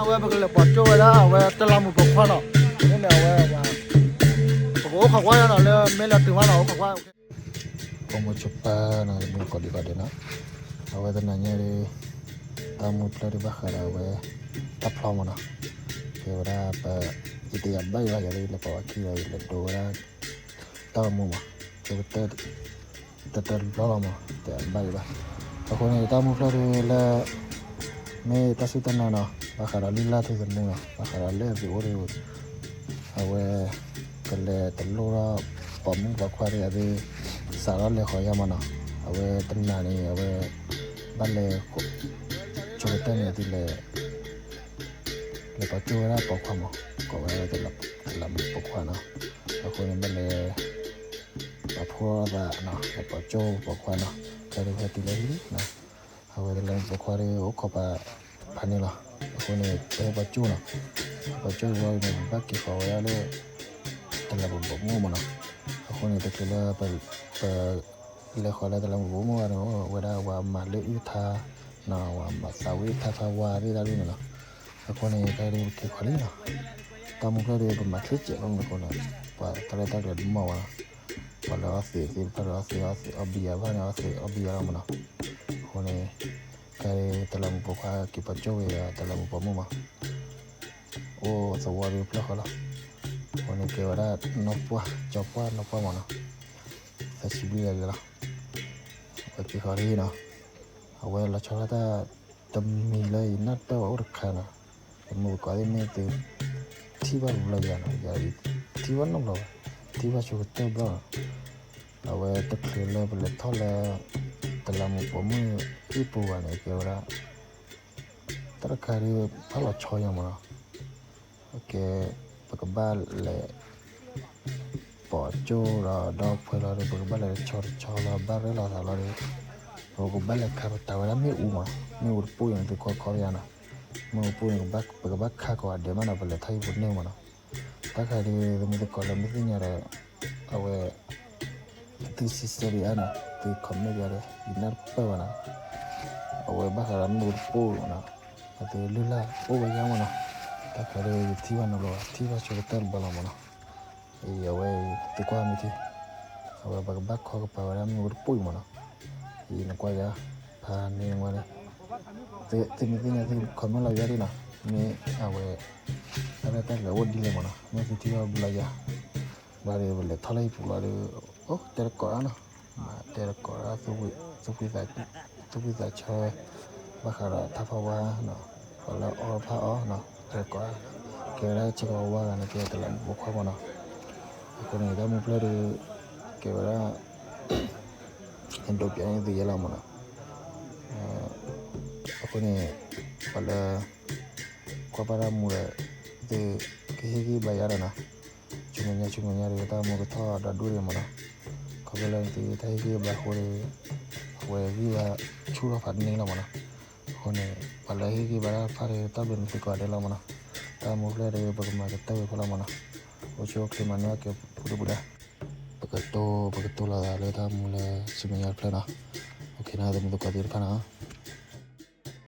အဝဲပကလဲၤပိာ်ကၠိဝဲဒၣ် အဝဲတလးမူးပိာ်ခွါနီၤ, မ့ၢ်န့ၣ်အဝဲ ပကအိၣ်ခိးကွၢ်ယါနီၤ လၢမ့ၢ်လဲၤတုၤမးနီၤ အိၣ်ခိးကွၢ် ပိာ်မုၣ်ဆိပၢ်နီၤ မ့ၢ်ကိးဒံးကိးဒဲးနီၤ, အဝဲတနၤညါဒီး တၢ်မူဖျၢၣ်ဒံးဘၣ်ဃးဒီးအဝဲ တၢ်ဖျီမးနီၤ, ကဲဝဲဒၣ်ပ ယတယာ်ဘၣ်ယဘၣ် ယၤလၢယလဲၤပိာ်အခံဒီး ယလဲၤဒိဝဲဒၣ် တၢ်မူမး ဆိကတၢၢ် တတၢၢ်တဘျီလီၤမး တဘၣ်ဒံးဘၣ်. အဃိန့ၣ် တၢ်မူဖျၢၣ်ဒံးလၢ မ့ၢ်တၢ်စူၢ်တၢ်နာ်နီၤ ဘၣ်ဃးဒီးလုၢ်လၢ်ထူသနူနီၤ ဘၣ်ဃးဒီးလၢအသုးအိၣ်ဒီး အဝဲ ကလဲၤတလိၣ်ထီၣ် ပိာ်မုၣ်ပိာ်ခွါဒီးအသုး စးထီၣ်လဲၤဃီၤယါမးနီၤ, အဝဲတနၤန့ၣ် အဝဲ ဘၣ်လဲၤ ဆိကတၢၢ်န့ၣ် အသုးလဲၤ လဲၤပိာ်ကၠိဝဲဒၣ်ပိာ်ခွါမး ကိးဝဲဒၣ်တလးမူးပိာ်ခွါနီၤ, အဃိန့ၣ် ဘၣ်လဲၤ ပာ်ဖှိၣ်သးနီၤ လဲၤပိာ်ကၠိပိာ်ခွါနီၤ, တၢ်ဒုးဟဲတုၤလၢဟံၣ်နီၤ, အဝဲတလးမူးပိာ်ခွါဒီးအိၣ်ခိးပာ်ဖးန့ၣ်လီၤ. အဃိန့ၣ် ပဟဲပိာ်ကၠိနီၤ, ပပိာ်ကၠိဝံၤန့ၣ် ပဘၣ်က့ၤဃီၤဝဲဒၣ်လၢ တလးမူးပိာ်မုၣ်မးနီၤ, အဃိန့ၣ် တချုးလၢ ပ လဲၤဃီၤလၢတလးမူးပိာ်မုၣ်ဘၣ်န့ၣ် အိၣ်ဝဲဒၣ်ဝၤမၤလၢအုၣ်ထါနီၤ, ဝၤမၤသးဝံၣ်ထါထါဝါသ့ၣ်တၢ်ဒ်န့ၣ်နီၤ, အဃိန့ၣ် တၢ်ဒုးပက့ၤဃီၤလံနီၤ, တၢ်မူဖျၢၣ်ဒီး ပမၤချ့စဲးလီၤမးအဃိန့ၣ် ပှၤတၢ်ရဲၣ်တၢ်ကျဲၤတမီၢ်ဘၣ်နီၤ, ပှၤလၢအီသံးသ့ၣ်တဖၣ်ဒီးအီသံး အီသံး အီဘံယၤတဖၣ်န့ၣ် အီသံးအီဘံယၤလီၤမးနီၤ, အဃိန့ၣ် တၢ်ဒုးတလးမူးပိာ်ခွါက့ၤပိာ်ကၠိဝံၤဒီး တလးမူးပိာ်မုၣ်မး အိၣ်သဝီဒီးဖျၢၣ်ဃီလီၤ, အဃိန့ၣ်ကဲဝဲဒၣ်နီၢ်ပှၢ် ကၠီပှၢ်နီၢ်ပှၢ်မးနီၤ, သၢဆံဘျဲၣ်ယၤလီၤ, အဝဲက့ၤဃီၤလံနီၤ, အဝဲလီၤဆီဒၣ်တၢ် တမံၤလၢယနၢ်တပၢၢ်ဘၣ်အိၣ်တခါနီၤ, တမုၢ်သကိးသ့ၣ်မ့ၢ်သု ထံၣ်ဘၣ်တဘျီယၤနီၤ, ယထံၣ်ဘၣ်နီတဘျီဘၣ်, ထံၣ်ဘၣ်ဆိကတၢၢ်တဘျီနီၤ, အဝဲတချုးလၢပလဲၤထီၣ်လၢ တလးမူးပိာ်မုၣ်အ့ၣ်ပူၤဘၣ်န့ၣ် ကဲဝဲဒၣ် တၢ်တခါဒီး ဘၣ်လီၤဆီယၤမးနီၤ, ကဲ ပကဘၣ်လဲၤ ပိာ်ကၠိဒီး ဒီပုၢ်ဝဲၢ်လီၤဒီး ပကဘၣ်လဲၤတဆီတဆီလီၤ ဘၣ်ရဲၣ်လီၤသးလီၤဒီး ပကဘၣ်လဲၤခးပတာ်ဝဲဒၣ်မ့ၣ်အူမးနီၤ, မ့ၣ်အူတပူၤအံၤန့ၣ် သုကွၢ်ခီပယါနီၤ, မ့ၣ်အူတပူၤန့ၣ် ပကဘၣ်ခးကိးဂၤဒဲးမးနီၤ, ပလဲၤထီၣ်ဟံၣ်ပူၤန့ၢ်မးနီၤ, တၢ်ခါဒီး သုမ့ၢ်သကိးလၢမ့ၢ်သ့ၣ်ညါဒီး အဝဲ သုစံးဆၢဒံးအါနီၤ, သု comment ယၤဒီး ယနၢ်တပၢၢ်ဘၣ်နီၤ, အဝဲဘၣ်ဃးဒီးမ့ၣ်အူတပူၤနီၤ, အသုလုၢ်လၢ်အိၣ်ဝဲယါမးနီၤ, တၢ်ခါဒီး ယထံၣ်ဘၣ်နီတဘျီဘၣ်, ထံၣ်ဘၣ်ဆိကတၢၢ်တဘျီလီၤမးနီၤ, အံၤအဝဲ သုကွၢ်မ့ၢ်ထံ အဝဲပကဘၣ်ခီကပၤဝဲဒၣ်မ့ၣ်အူတပူၤအံၤမးနီၤ, အံၤနကွၢ်ယါ ဖးန့ၢ်ဝဲန့ၣ်, သုမ့ၢ်သ့ၣ်ညါသု comment လီၤယါဒံးနီၤ, မ့ၢ်အဝဲ တၢ်ရဲၣ်တၢ်ကျဲၤအိၣ်ဒ်လဲၣ်မးနီၤ, မ့ၢ်သုထံၣ်ဘၣ်ဘျီယါ ဘျီဒီး ပလဲၤထီၣ်လၢဟံၣ်ပူၤလီၤဒီး အိၣ်တဲတကိးအါနီၤ, မၤတဲတကိးဒၣ် သူၣ်ဖှံသးဆၢ ဘၣ်ဃးဒီးထါဖးဝါနီၤ, ပှၤလၢအီဖးအီနီၤ တဲတကိး, ကဲဝဲဒၣ်ဆ့ကီးဝါဂၤန့ၣ် ကဲတလးမူးပိာ်ခွါမးနီၤ, အဃိန့ၣ် တၢ်မူဖျၢၣ်ဒီး ကဲဝဲဒၣ် ဒိးပျးန့ၢ်သုယဲလီၤမးနီၤ, အဃိန့ၣ် ပှၤလၢ ကွၢ်ဘၣ်တၢ်မူဒီး သုကဟ့ၣ်ဂံၢ်ဘါယၤဒီးနီၤ, ဆူမဲာ်ညါဆူမဲာ်ညါဒီး တၢ်မူကထီၣ်ဒီဒူၣ်ဒံးမးနီၤ, ခီဖျိလၢသုတၢ်ဟ့ၣ်ဂံၢ်ဘါအဃိဒီး အဝဲဂံၢ်ဘါဆူၣ်ထီၣ်ဖးန့ၢ်လီၤမးနီၤ, အဃိန့ၣ် ပှၤလၢဟ့ၣ်ဂံၢ်ဘါတၢ်တဖၣ်ဒီး တၢ်ဘျုးန့ၢ်သုကိးဂၤဒဲးလီၤမးနီၤ, တၢ်မူဖျၢၣ်ဒီး ပကမၤကတၢၢ်ဝဲဖဲလီၤမးနီၤ, အိၣ်ဆူၣ်အိၣ်ချ့မၤန့ၢ်အီၣ်က့ၤပူၤဒုၣ်ပူၤဒါ ပကတိၤ ပကတိၤလီၤသးလၢတၢ်မူလၢဆူမဲာ်ညါတဖျၢၣ်နီၤ, အိၣ်ခ့နီၤ သမူသကိးသ့ၣ်တဖၣ်နီၤ